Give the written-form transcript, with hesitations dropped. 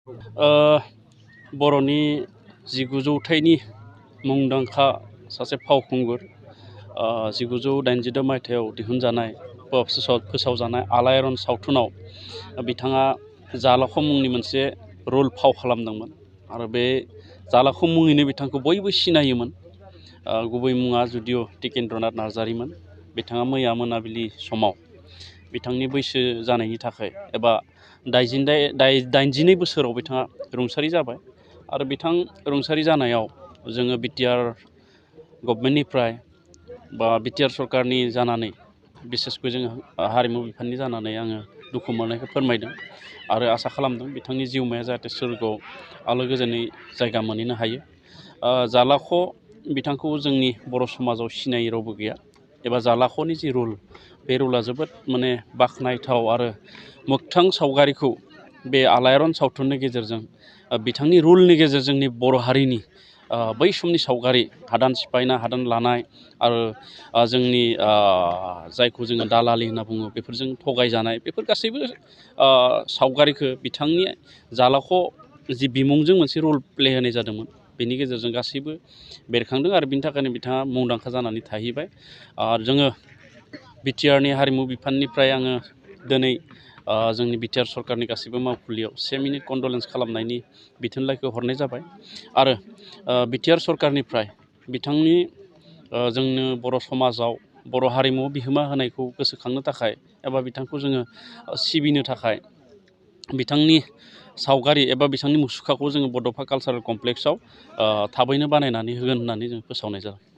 बर'नि 19 जौथाइनि मुंदांखा सासे फावखुंगुर 1986 मायथाइयाव दिहुनजानाय फोसावजानाय यआरन सावथुनाव बिथाङा जालाख' मुंनि मोनसे रल फाव खालामदोंमोन आरो बे जालाख' मुङैनो बिथांखौ बयबो सिनायोमोन। गुबै मुङा जुदिअ टिकेन्द्रनाथ नार्जारीमोन। बिथाङा मैया मोनाबिलि समाव बिथांनि बैसो जानायनि थाखाय एबा 82 बोसोराव बिथाङा रुंसारि जाबाय आरो बिथां रुंसारि जानायाव जोङो बिटिआर गभर्नमेन्टनिफ्राय बा बिटिआर सरकारनि जानानै बिसेसকৈ जोङो हारिमु बिफाननि जानानै आङो दुखु मोननायखौ फोरमायदों आरो आसा खालामदों बिथांनि जिउमाया जाहाथे सोरगोआव आलो गोजोनै जायगा मोनहैनो हायो। जालाख' बिथांखौ जोंनि बर' समाजाव सिनायै रावबो गैया एबा जालाख'नि जि रल बे रला जोबोद बाख्नायथाव आरो मोगथां सावगारिखौ बे यआरन सावथुननि गेजेरजों बिथांनि रलनि गेजेरजों जोंनि बर' हारिनि बै समनि सावगारि हादान सिफायना हादान लानाय आरो जोंनि जायखौ जोङो दालालि होनना बुङो बेफोरजों थगायजानाय बेफोर गासैबो सावगारिखौ बिथांनि जालाख' जि बिमुंजों मोनसे रल प्ले होनाय जादोंमोन बेनि गेजेरजों गासैबो बेरखांदों आरो बिनि थाखायनो बिथाङा मुंदांखा जानानै थाहैबाय। जोङो बिटिआरनि हारिमु बिफाननिफ्राय आङो दिनै जोंनि बिटिआर सरकारनि गासैबो मावखुलियाव 1 मिनिट कन्डलेन्स खालामनायनि बिथोनलाइखौ हरनाय जाबाय आरो बिटिआर सरकारनिफ्राय बिथांनि जोंनो बर' समाजाव बर' हारिमुआव बिहोमा होनायखौ गोसोखांनो थाखाय एबा बिथांखौ जोङो सिबिनो थाखाय बिथांनि सावगारि एबा बिथांनि मुसुखाखौ जोङो बड'फा कालचारेल कमप्लेक्सआव थाबैनो बानायनानै होगोन होननानै जों फोसावनाय जादों।